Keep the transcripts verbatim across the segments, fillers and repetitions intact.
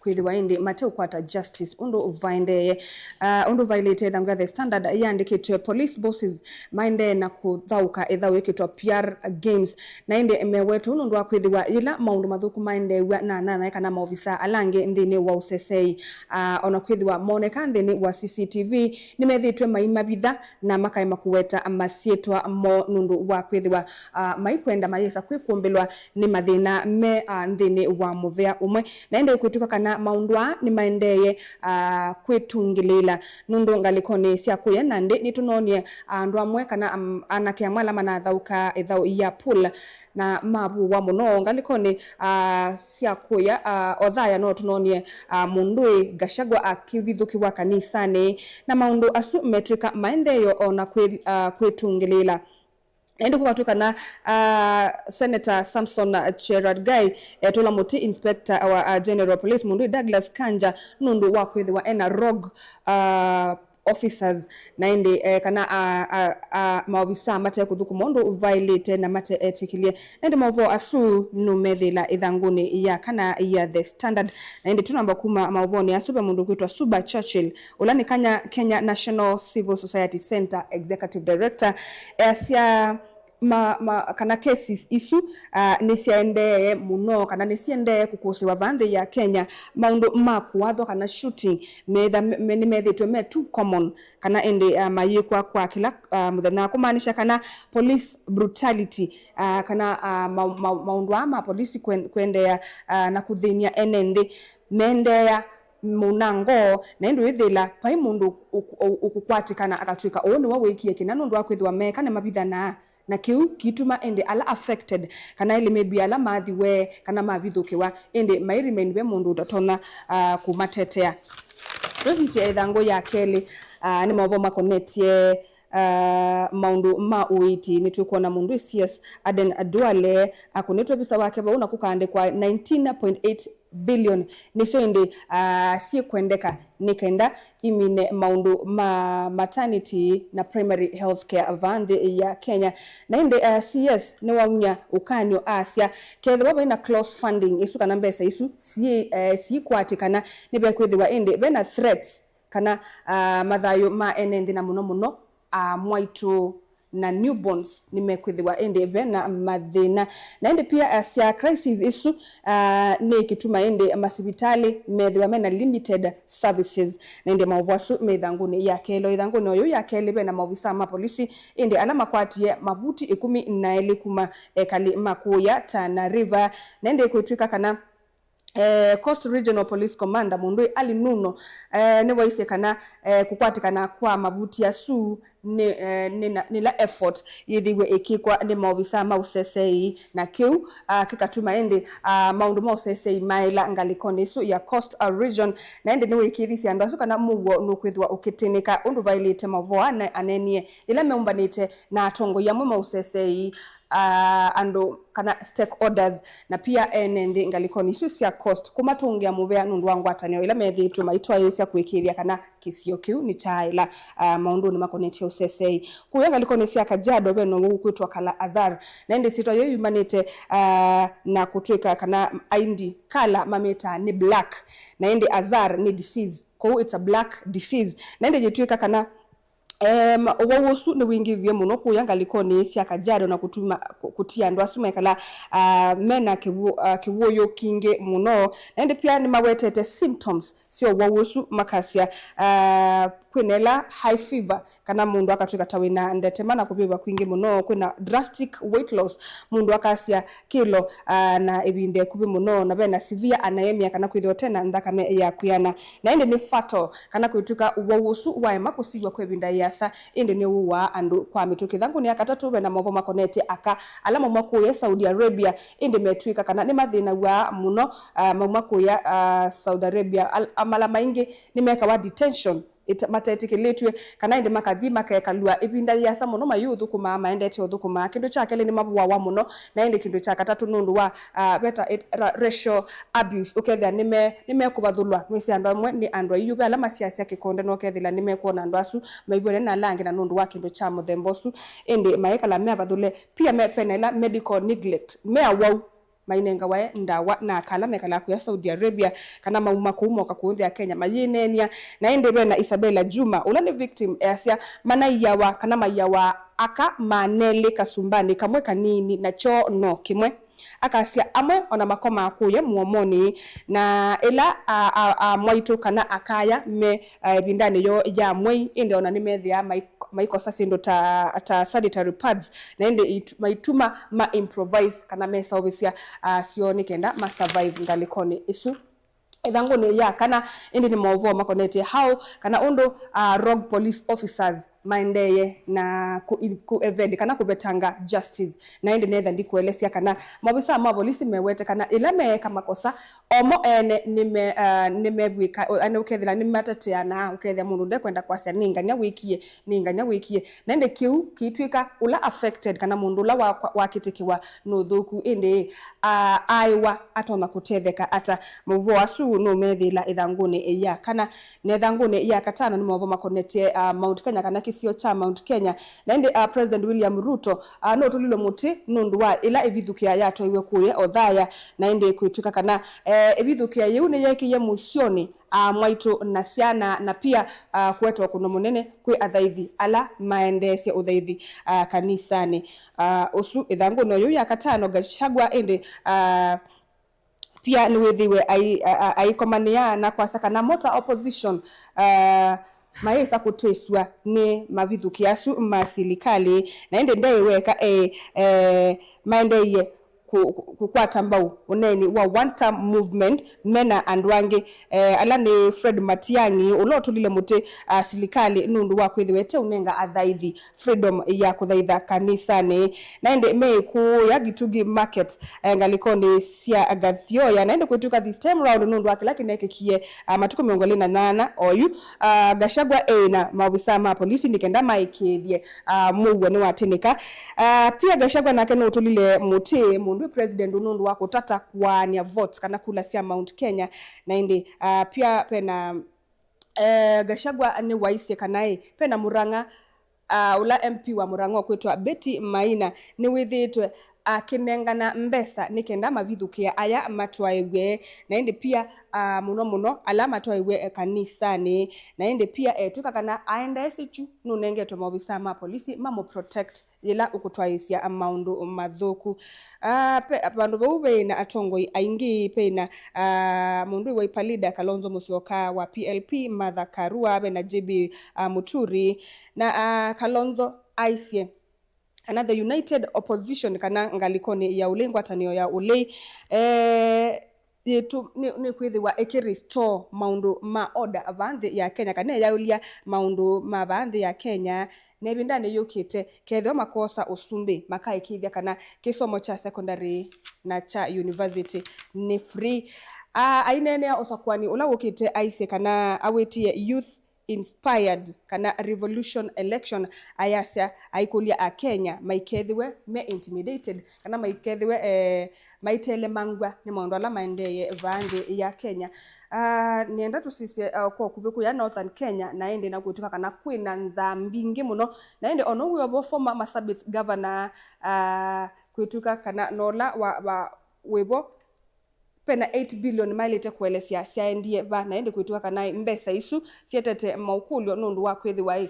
kwĩthĩwa ĩndĩ mateũkwata justice ũndũ vaendee. Ah, ũndũ vaĩlĩte ĩthangũ ya The Standard yĩandĩkĩtwe, police bosses maendee na kũthaũka ĩthaũ yĩkĩtwa P R Games, na ĩndĩ mewetwe nũndũ wa kwĩthĩwa yĩla maũndũ mathũku maendeew'a na anyanyae kana maovisa ala angĩ nthĩnĩ wa ũsesei, ah, ona kwĩthĩwa mooneka nthĩnĩ wa C C T V, nĩmethĩĩtwe maimavitha na makaema kũweta masyĩtwa moo nũndũ wa kwĩthĩwa, ah, maikwenda mayĩsa kwĩkũmbĩlwa nĩ mathĩna me, ah, nthĩnĩ wa mũvea ũmwe. Na ĩndĩ kwĩtw'ĩka kana maũndũ aa nĩmaendeeye, ah, kwĩtungĩlĩĩla, nũndũ ngalĩkonĩ sya kũya na nthĩ nĩtũnoonie andũ amwe kana, am-, anake amwe ala manathaũka ĩthaũ ya pool na mavũwa mũno ngalĩkonĩ, ah, sya kũya, ah, o thaya no tũnoonie, ah, mũndũĩ Gachagua akĩvithũkĩwa kanisanĩ, na maũndũ asu metw'ĩka maendeeo o na kwĩ-, ah, kwĩtungĩlĩĩla. Na ĩndĩ kũkatw'ĩka na, ah, Senator Samson Cherargei etũla mũtĩ Inspector wa, ah, General Police mũndũĩ Douglas Kanja nũndũ wa kwĩthĩwa ena rogue, ah, officers, na ĩndĩ, eh, kana, ah, ah, ah, maovisa mate kũthũkũma ũndũ vaĩlĩte na mate etĩkĩlye. Na ĩndĩ maũvoo asu nũmethĩĩla ĩthangũnĩ ya kana ya The Standard. Na ĩndĩ tũnamba kuma maũvoonĩ asu ve mũndũ ũkwĩtwa Suba Churchill, ũla nĩ Kenya, Kenya National Civil Society Centre Executive Director, easya ma, ma, kana cases isu, ah, nĩsyaendee mũno, kana nĩsiendee kũkũsĩwa vaa nthĩ ya Kenya, maũndũ ma kũathwa kana shooting metha, me, nĩmethĩĩtwe me too common, kana ĩndĩ, ah, mayĩkwa kwa kĩla, ah, mũthenya, kũmaanisha kana police brutality, ah, kana, ah, ma, ma, maũndũ aa ma polisi kwen-, kwendeea, ah, na kũthĩny'a ene nthĩ meendeea mũnango, na ĩndĩ wĩthĩla vai mũndũ ũkũ-, ũkũ-, ũkũkwatĩkana akatw'ĩka ũũ nĩwe wĩkie kĩna nũndũ wa kwĩthĩwa meeka nĩmavithanaa, na kĩu kĩituma ĩndĩ ala affected, kana ĩlĩ maybe ala mathiwe kana mavithũkĩwa, ĩndĩ mai remain ve mũndũ ũtatonya, ah, kũmatetea. Tũsisye ĩthangũ ya kelĩ, ah, nĩ maũvoo makonetye, ah, maũndũ ma ũiiti. Nĩtũkwona mũndũ C S Aden Duale akũnĩtwe visa wake vau na kũkaandĩkwa nineteen point eight billion nĩsyo ĩndĩ, ah, syĩkwendeka nĩ kenda imine maũndũ ma maternity na primary health care vaa nthĩ ya Kenya. Na ĩndĩ, ah, C S nĩwaumya ũkany'o asya, kethĩwa vaina close funding ĩsu kana mbesa isu syĩ, eh, syĩkwatĩkana, nĩvekwĩthĩwa ĩndĩ vena threats kana, ah, mathayũ ma ene nthĩ na mũno mũno, ah, mwaitũ na newborns nĩmekwĩthĩwa ĩndĩ ve na mathĩna. Na ĩndĩ pia, ah, sya crisis isu, ah, nĩ kĩtuma ĩndĩ masivitalĩ methĩwa mena limited services. Na ĩndĩ maũvoo asu me ĩthangũnĩ ya kelĩ. Ĩthangũnĩ oyũ ya kelĩ ve na maovisa ma polisi ĩndĩ ala makwatie mavuti ĩkũmi na elĩ kuma ekalĩ ma kũya Tana River. Na ĩndĩ kwĩtw'ĩka kana eh, Coast Regional Police Commander mũndũ Ali Nuno, eh, nĩwaisye kana, eh, kũkwatĩkana kwa mavuti asu nĩ, eh, nĩ na, nĩla effort yĩthĩwe ĩkĩkwa nĩ maovisa ma ũsesei, na kĩu, ah, kĩkatuma ĩndĩ, ah, maũndũ ma ũsesei maĩla ngalĩkonĩ ĩsu ya Coast, ah, Region, na ĩndĩ nĩwĩkĩĩthisye andũ asu kana mũuo nũkwĩthĩwa ũkĩtĩnĩka ũndũ vaĩlĩte mavoa na anenie yĩla meũmbanĩte na atongoi amwe ma ũsesei, ah, andũ kana stakeholders, na pia ene nthĩ ngalĩkonĩ isu sya Coast kũmatũngĩa mũvea nũndũ wa ngwatanĩo ĩla methĩĩtwe maitwaĩĩsya kũĩkĩĩthya kana kĩsio kĩu nĩkyaaĩla, ah, maũndũnĩ makonetye ũsesei. Kũya ngalĩkonĩ sya Kajiado ve na ũwau ũkwĩtwa Kala Azar, na ĩndĩ syĩtwa yĩu yumanĩte, ah, na kũtw'ĩka kana aindi Kala mamĩtaa nĩ black, na ĩndĩ Azar nĩ disease, kwoou it's a black disease. Na ĩndĩ yĩtw'ĩka kana Em, ũwau ũsu nĩwingĩvie mũno kũya ngalĩkonĩ sya Kajiado na kũtuma, kũ-, kũtia andũ asu mekala, ah, mena kĩwũ-, ah, kĩwũyũ kingĩ mũno. Na ĩndĩ pia nĩmawetete symptoms sya ũwau ũsu makasya, ah, kwĩna ĩla high fever, kana mũndũ akatw'ĩka ta wĩna ndetema na kũvyũva kwingĩ mũno, kwĩna drastic weight loss, mũndũ akasya kĩlo, ah, na ĩvinda ĩkuvĩ mũno, na vena severe anemia kana kwĩthĩwa ũtena nthakame ya kwĩana. Na ĩndĩ nĩ fatal, kana kwĩtw'ĩka ũwau ũsu waema kũsiw'a kwa ĩvinda yĩasa, ĩndĩ nĩwũaa andũ kwa mĩtũkĩ. Ĩthangũnĩ ya katatũ, ve na maũvoo makonetye aka ala mauma kũya Saudi Arabia, ĩndĩ metw'ĩka kana nĩmathĩnaw'a mũno, ah, mauma kũya, ah, Saudi Arabia. Al-, amala maingĩ nĩmekawa detention ĩta-, matetĩkĩlĩtw'e, kana ĩndĩ makathi makekalw'a ĩvinda yĩasa mũno mayĩũthũkũmaa, maendete ũthũkũmaa. Kĩndũ kya kelĩ, nĩmavũawa mũno, na ĩndĩ kĩndũ kya katatũ nũndũ wa, ah, veta it-, ra-, racial abuse, ũkethĩa nĩme-, nĩmekũvathũlwa. Nĩwĩsĩ andũ amwe nĩ andũ aiũ, ve ala masiasya kĩkonde, na ũkethĩla nĩmekwona andũ asu maivwene na ala angĩ, na nũndũ wa kĩndũ kya mũthemba ũsu, ĩndĩ maekala me avathũle. Pia me, pena ĩla medical neglect, me awau. mainengawa ndawa na aka ala mekalaa kũya Saudi Arabia, kana mauma kũu moka kũũ nthĩ ya Kenya mayĩneenea. Na ĩndĩ ve na Isabella Juma, ũla nĩ victim, easya manaiawa kana maiawa aka manelĩ kasumbanĩ kamwe kanini na kyoo no kĩmwe. Akasya amwe ona makomaa kũya mũomonĩ, na ĩla a, a, a mwaitũ kana akaya me, a, ĩvindanĩ yoo ya mwei, ĩndĩ ona nĩmethĩaa mai-, maikosa syĩndũ ta, ta sanitary pads, na ĩndĩ it-, maituma ma improvise kana mesaũvĩsya, a, syoo nĩ kenda ma survive ngalĩkonĩ ĩsu. Ĩthangũnĩ ya kana, ĩndĩ nĩ maũvoo makonetye how kana ũndũ, a, rogue police officers maendee na kũ, kũ evade kana kũvetanga justice. Na ĩndĩ netha ndikũelesya kana maovisaa ma volisi mewete kana ĩla meeka makosa, o mo ene nĩme, ah, nĩmevw'ĩka, o, yani ũkethĩla nĩmateteanaa, ũkethĩa mũndũ ndekwenda kwasya nĩ nganya wĩkie, nĩ nganya wĩkie. Na ĩndĩ kĩu kĩitw'ĩka ũla affected kana mũndũ ũla wa, wakĩtĩkĩwa nĩ ũthũku, ĩndĩ, ah, aĩwa atonya kũtetheka ata? Maũvoo asu nũmethĩĩla ĩthangũnĩ ya kana. Na ĩthangũnĩ ya katano nĩ maũvoo makonetye, ah, Mount Kenya kana kĩsio kya Mount Kenya. Na ĩndĩ, ah, President William Ruto, ah, nũtũlilwe mũtĩ nũndũ wa ĩla ĩvithũkĩa yatwaiwe kũya Othaya. Na ĩndĩ kwĩtw'ĩka kana, eh, ĩvithũkĩa yĩu nĩyeekĩie mũsyonĩ, ah, mwaitũ na syana, na pia, ah, kũete ũkũno mũnene kwĩ athaithi ala maendeesye ũthaithi, ah, kanisanĩ. Ah, ũsu ĩthangũnĩ yĩu ya katano, Gachagua ĩndĩ, ah, pia nĩwĩthĩiwe ai-, a-, a-, aikomanĩa na kwasya kana mo ta opposition, ah, mayĩsa kũtĩsw'a nĩ mavithũkĩa asu ma silikalĩ, na ĩndĩ ndeĩ weka e, eh, maendeeie kũ-, kũ-, kũkwata mbau ũneeni wa one term movement me na andũ angĩ, eh, ala nĩ Fred Matiang'i, ũla ũtũlile mũtĩ, ah, silikalĩ nũndũ wa kwĩthĩwa ĩteũnenga athaithi freedom ya kũthaitha kanisanĩ. Na ĩndĩ meĩkũũya Gitugi Market, eh, ngalĩkonĩ sya Gathioya. Na ĩndĩ kwĩtw'ĩka this time round nũndũ wa kĩla kĩneekĩkie, ah, matukũ mĩongo ĩlĩ na nyanya oyu, ah, Gachagua eĩ na maovisaa ma polisi nĩ kenda maĩkĩĩthye, ah, mũuo nĩwatĩnĩka. Ah, pia Gachagua nake nũtũlile mũtĩ mũndũ president nũndũ wa kũtata kũaany'a votes kana kula sya Mount Kenya. Na ĩndĩ, ah, pia pena, eh, Gachagua nĩwaisye kana ĩ, pena Murang'a, ah, ũla M P wa Murang'a ũkwĩtwa Betty Maina nĩwĩthĩĩtwe akĩnengana mbesa nĩ kenda mavithũkĩa aya matwaĩwe, na ĩndĩ pia, ah, mũno mũno ala matwaĩwe, eh, kanisanĩ. Na ĩndĩ pia etw'ĩka kana aendeesye kyu nũnengetwe maovisaa ma polisi mamũprotect yĩla ũkũtwaĩĩsya maũndũ mathũku. Ah, pe-, vandũ vau ve na atongoi aingĩ, ve na, ah, mũndũ wĩ wa Ipalida, Kalonzo Musyoka wa P L P, Martha Karua, ve na J B, ah, Muturi, na, ah, Kalonzo aisye kana the united opposition kana ngalĩkonĩ ya ũlei, ngwatanĩo ya ũlei, eh, yĩtu-, nĩ, nĩkwĩthĩwa ĩkĩ restore maũndũ ma order vaa nthĩ ya Kenya, kana ĩyaũlya maũndũ ma vaa nthĩ ya Kenya, na ĩvindanĩ yũkĩte, kethĩwa makoosa ũsumbĩ, makaĩkĩĩthya kana kĩsomo kya secondary na kya university nĩ free. A, aineenea ũsakũani ũla wũkĩte aisye kana awĩtie youth inspired kana revolution election, ayasya aikũlya Akenya maikethĩwe me intimidated kana maikethĩwe, eh, maitelemangw'a nĩ maũndũ ala maendeeye vaa nthĩ ya Kenya. Ah, nĩenda tũsisye, ah, kwa ũkuvĩ kũya Northern Kenya, na ĩndĩ na kwĩtw'ĩka kana kwĩ na nzaa mbingĩ mũno, na ĩndĩ ono wĩovo former Marsabit governor, ah, kwĩtw'ĩka kana nola wa, wa wĩvo pena eight billion maĩlĩte kũelesya syaendie va, na ĩndĩ kwĩtw'ĩka kana mbesa isu sietete maũkũlyo nũndũ wa kwĩthĩwa ĩ,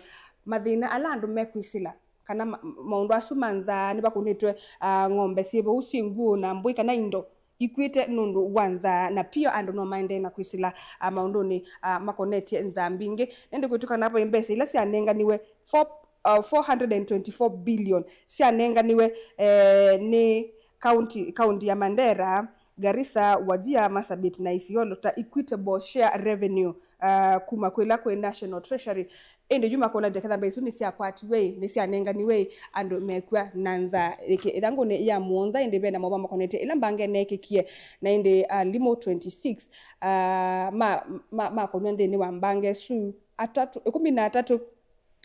mathĩna ala andũ mekwĩsĩla kana ma-, maũndũ asu ma nzaa nĩvakũnĩtwe, ah, ng'ombe syĩ vau syĩ ngũũ na mbũi kana indo ikw'ĩte nũndũ wa nzaa, na pio andũ no maendee na kwĩsĩla, ah, maũndũnĩ, ah, makonetye nzaa mbingĩ. Na ĩndĩ kwĩtw'ĩka kana vai mbesa ila syanenganiwe four, ah, four hundred and twenty-four billion syanenganiwe, eh, nĩ kaunti, kaunti ya Mandera, Garissa, Wajir, Marsabit na Isiolo ta equitable share revenue, ah, kuma kwĩla kwĩ National Treasury. Ĩndĩ yu makonetye ketha mbesa isu nĩsyakwatiwe ĩ, nĩsyanenganiwe ĩ, andũ mekw'a na nzaa. Ĩkĩ, ĩthangũnĩ ya mũonza, ĩndĩ ve na maũvoo makonetye ĩla mbange neekĩkie, na ĩndĩ alimũ twenty-six, ah, ma, ma, makonywa nthĩnĩ wa mbange ĩsu, atatũ, ĩkũmi na atatũ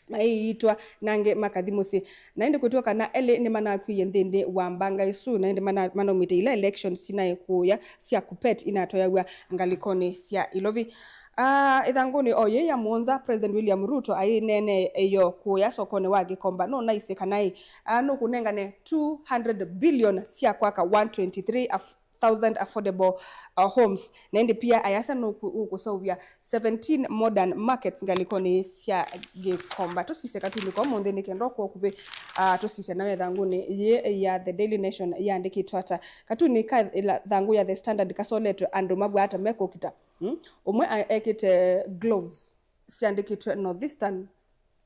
maiitwa, na angĩ makathi mũsyĩ. Na ĩndĩ kwĩtw'ĩka kana elĩ nĩmanakw'ĩĩe nthĩnĩ wa mbanga ĩsu, na ĩndĩ mana-, manaumĩte ila elections sinaĩ kũya sya KUPPET inatwaĩaw'a ngalĩkonĩ sya Ilovi. Ah, ĩthangũnĩ o yĩĩ ya mũonza, President William Ruto aineenea ĩyo kũya sokonĩ wa Gikomba, nũnaisye kana ĩ, ah, nũkũnengane two hundred billion sya kwaka one twenty-three af-, thousand affordable, uh, homes. Na ĩndĩ pia ayasya nũkũseũvya seventeen modern markets ngalĩkonĩ sya Gĩkomba. Tũsisye katuni ka ũmũnthĩ nĩ kenda ũkwa ũkuvĩ, uh, tũsisye nayo ĩthangũnĩ yĩ ya The Daily Nation yandĩkĩtwe ata. Katuni ka ĩla thangũ ya The Standard kasoletwe andũ mavwaa ata mekũkita. Mm? Ũmwe a- ekĩte gloves syandĩkĩtwe Northeastern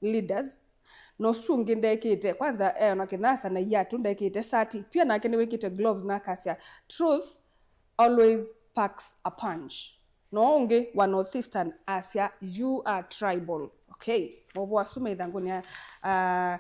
leaders, na ũsu ũngĩ ndekĩte, kwanza eona kĩnyasa na iatũ, ndekĩte sati. Pia nake nĩwĩkĩte gloves na akasya, "Truth always packs a punch." Na ũũ ũngĩ wa Northeastern asya, "You are tribal." Okay. Maũvoo asu me ĩthangũnĩ ya, ah,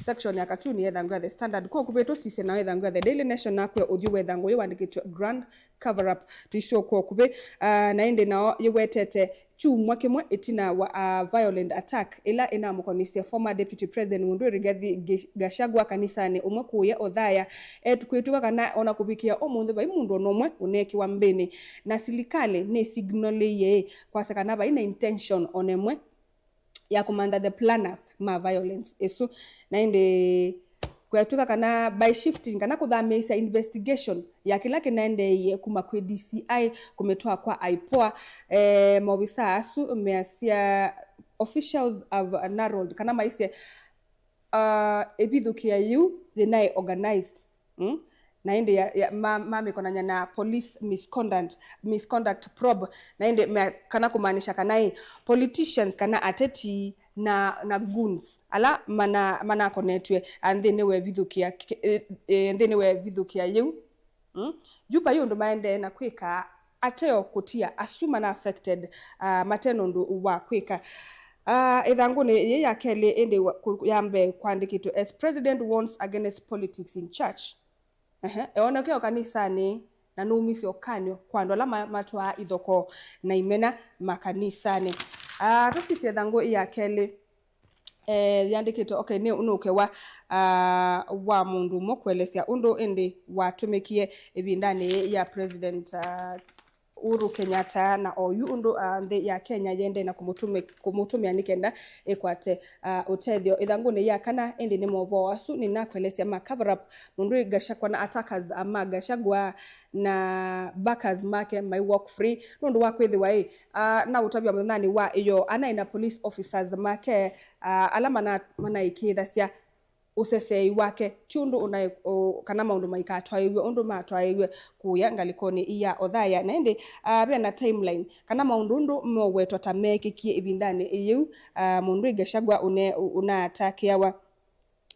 section ya katuni ya ĩthangũ ya The Standard. Kwa ũkuvĩ tũsisye nayo ĩthangũ ya The Daily Nation nakwĩa ũthyũ wa ĩthangũ yĩu wandĩkĩtwe Grand Cover Up. Tũisyoka ũkuvĩ, ah, na ĩndĩ nao yĩwetete kyumwa kĩmwe ĩtina wa a violent attack ĩla ĩnamũkonisye former deputy president mũndũ Rigathi Gi- Gachagua kanisanĩ ũmwe kũũya Othaya. Etu kwĩtw'ĩka kana ona kũvikĩa ũmũnthĩ vai mũndũ ona ũmwe ũneekĩwa mbĩnĩ, na silikalĩ nĩ signalĩie kwasya kana vai na intention ona ĩmwe ya kũmantha the planners ma violence ĩsu. Na ĩndĩ kwetw'ĩka kana by shifting kana kũthamĩĩsya investigation ya kĩla kĩnaendeeie kuma kwĩ D C I kũmĩtwaa kwa IPOA, eh, maovisa asu measya officials have narrowed kana maisye, uh, ĩvithũkĩa yĩu yĩnaĩ organized. Mm? Na ĩndĩ ya, ya, ma- mamĩkonany'a na police misconduct, misconduct probe, na ĩndĩ me- kana kũmaanisha kana ĩ politicians kana ateti na, na goons ala mana- manakonetw'e, ah, nthĩnĩ wa ĩvithũkĩa ki- ĩ- ĩ- nthĩnĩ wa ĩvithũkĩa yĩu. Mm? Yu vai ũndũ maendee na kwĩka ateo kũtia asu mana affected, ah, mate na ũndũ wa kwĩka. Ah, ĩthangũnĩ yĩĩ ya kelĩ ĩndĩ wa- ku- ya mbee kwandĩkĩtwe, "As President warns against politics in church." Ehe, eoneke o kanisanĩ na nũumisye ũkany'o kwa andũ ala ma- matwaa ithokoo na imena makanisanĩ. Ah, tũsisye ĩthangũ ya kelĩ, eh, yandĩkĩtwe, okay, nĩ nũke wa, ah, wa mũndũ ũmwe kũelesya ũndũ ĩndĩ watũmĩkie ĩvindanĩ ya President, ah, Uhuru Kenyatta, na oyu ũndũ, ah, nthĩ ya Kenya yĩendee na kũmũtũmĩ- kũmũtũmĩa nĩ kenda ĩkwate, ah, ũtethyo. Ĩthangũnĩ ya kana ĩndĩ nĩ maũvoo asu nĩnakwelesya ma cover up mũndũ Gachagua na attackers, ah, ma Gachagua na backers make mai walk free nũndũ wa kwĩthĩwa ĩ, ah, na ũtavya mũthenyanĩ wa ĩyoo anaĩ na police officers make, ah, ala mana- manaĩkĩĩthasya ũseseei wake, ti ũndũ ũnaĩ- ũ- kana maũndũ maikatwaĩw'e ũndũ matwaĩw'e kũya ngalĩkonĩ ya Othaya. Na ĩndĩ, ah, ve na timeline kana maũndũ ũndũ mowetwa ta meekĩkie ĩvindanĩ yĩu, ah, mũndũ Gachagua ũne- ũnaatakĩawa.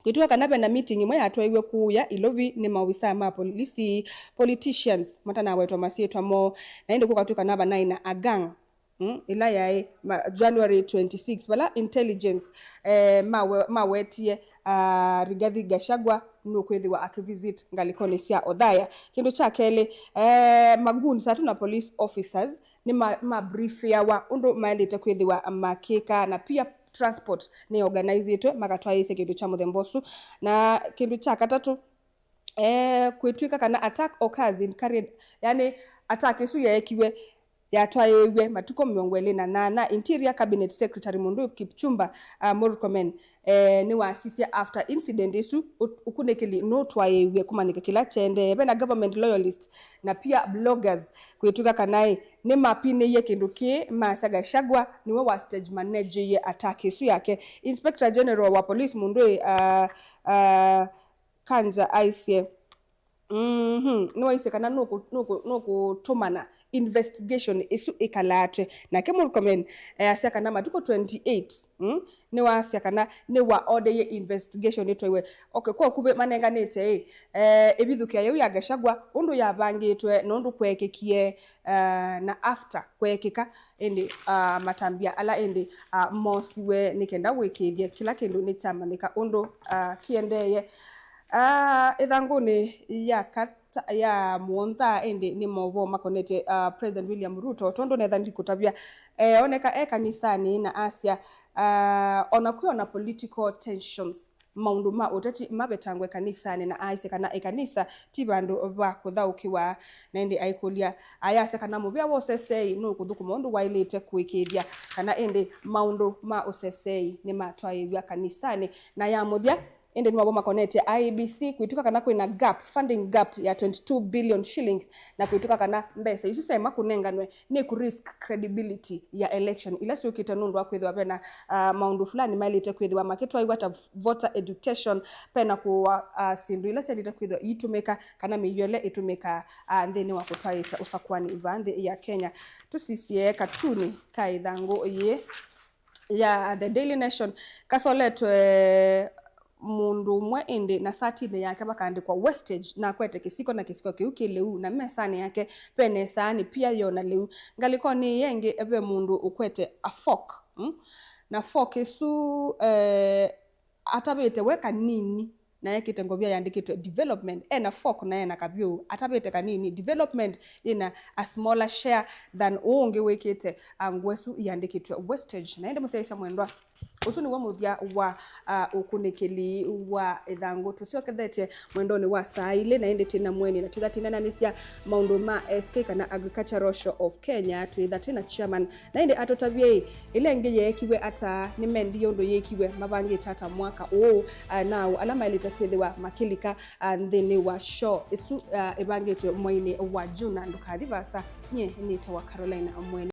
Kwĩtw'a kana ve na meeting ĩmwe yatwaĩw'e kũya Ilovi nĩ maovisaa ma polisi, politicians, matanawetwa masyĩtwa moo, na ĩndĩ kũkatw'ĩka na vanaĩ na a gang. Mm, ĩla yaĩ ma- January twenty-six, vala intelligence, eh, mawe- mawetie, ah, Rigathi Gachagua nũkwĩthĩwa akĩvisit ngalĩkonĩ sya Othaya. Kĩndũ kya kelĩ, eh, magoons atu na police officers nĩ ma- mabriefiawa ũndũ maĩlĩte kwĩthĩwa makĩka, na pia transport nĩ organizĩtwe makatwaĩĩsye kĩndũ kya mũthemba ũsu. Na kĩndũ kya katatũ, eh, kwĩtw'ĩka kana attack occurs in Karen, yani attack ĩsu yeekiwe yatwaĩĩw'e matukũ mĩongo ĩlĩ na nyanya. Interior Cabinet Secretary mũndũ Kipchumba, uh, Murkomen, eh, nĩwasisye after incident ĩsu, ũ- ũkunĩkĩli nũtwaĩĩw'e kũmanyĩka kĩla kyaendee. Ve na government loyalist na pia bloggers kwĩtw'ĩka kana ĩ nĩmapinĩie kĩndũ kĩĩ, masya Gachagua nĩwe wa stage managĩie attack ĩsu yake. Inspector General wa police mũndũ ĩ, uh, uh, Kanja aisye, mhm, nĩwaisye kana nũkũ- nũkũ- nũkũtũmana investigation ĩsu ĩkalaatwe. Nake Murkomen, eh, asya kana matukũ twenty-eight, mm, nĩwasya kana nĩwa ordeie investigation ĩtwaiwe. Okay, kwa ũkuvĩ manenganĩte ĩ, eh, ĩvithũkĩa yĩu ya Gachagua ũndũ yavangĩtwe na ũndũ kweekĩkie, eh, na after kweekĩka, ĩndĩ, ah, matambya ala ĩndĩ, ah, moosiwe nĩ kenda wĩkĩĩthye kĩla kĩndũ nĩkyamanyĩka ũndũ, ah, kĩendeeye. Ah, ĩthangũnĩ ya kata- ya mũonza ĩndĩ nĩ maũvoo makonetye, ah, President William Ruto, tondũ netha ndikũtavya, eh, oneka e kanisanĩ na asya, ah, ona kwĩ ona political tensions, maũndũ ma ũteti mavetangwe kanisanĩ, na aisye kana ĩkanisa ti vandũ va kũthaũkĩwa. Na ĩndĩ aikũlya, ayasya kana mũvĩa wa ũseseei nũkũthũkũma ũndũ waĩlĩte kũĩkĩĩthya kana ĩndĩ maũndũ ma ũseseei nĩmatwaĩĩw'a kanisanĩ. Na ya mũthya, Ĩndĩ nĩmavo makonetye I E B C kwĩtĩka kana kwĩna gap, funding gap ya twenty-two billion shillings, na kwĩtĩka kana mbesa isu syaema kũnenganwe nĩ kũ risk credibility ya election ila syũkĩte, nũndũ wa kwĩthĩwa vena, ah, maũndũ fulani maĩlĩte kwĩthĩwa makĩtwaĩwa ta voter education, pena kũa, ah, syĩndũ ila syaĩlĩte kwĩthĩwa iitũmĩka, kana mĩio ĩla ĩtũmĩkaa, ah, nthĩnĩ wa kũtwaĩĩsya ũsakũani vaa nthĩ ya Kenya. Tũsisye katuni ka ĩthangũ yĩĩ ya The Daily Nation kasoletwe mũndũ ũmwe ĩndĩ, na satinĩ yake vakaandĩkwa wastage, na akwete kĩsiko, na kĩsiko kĩu kĩ lĩu, na mesanĩ yake vena ĩsaanĩ pia yo na lĩu. Ngalĩkonĩ ĩĩ ĩngĩ ve mũndũ ũkwete a fork, mm? Na fork ĩsu, eh, atavĩte we kanini, na ekĩte ngovia yandĩkĩtwe development, ena fork na ena kavyũ, atavĩte kanini. Development yĩna a smaller share than ũũ ũngĩ wĩkĩte, ah, nguo ĩsu yandĩkĩtwe wastage. Na ĩndĩ mũsyaĩĩsya mwendwa, ũsu nĩw'o mũthya wa, ah, ũkunĩkĩli wa ĩthangũ. Tũsyokethetye mwendonĩ wa saa ilĩ, na ĩndĩ twĩna mũeni na twĩtha twĩneenanĩsya maũndũ ma S K kana Agricultural Show of Kenya, twĩtha twĩna chairman. Na ĩndĩ atũtavye ĩ, ĩla ĩngĩ yeekiwe ata, nĩmendie ũndũ yĩkiwe, mavangĩte ata mwaka ũũ, ah, na ala maĩlĩte kwĩthĩwa makĩlika, ah, nthĩnĩ wa show ĩsu, ah, ĩvangĩtwe mweinĩ wa June. Na ndũkathi vaasa, nyie nĩtawa Carolina Mwene.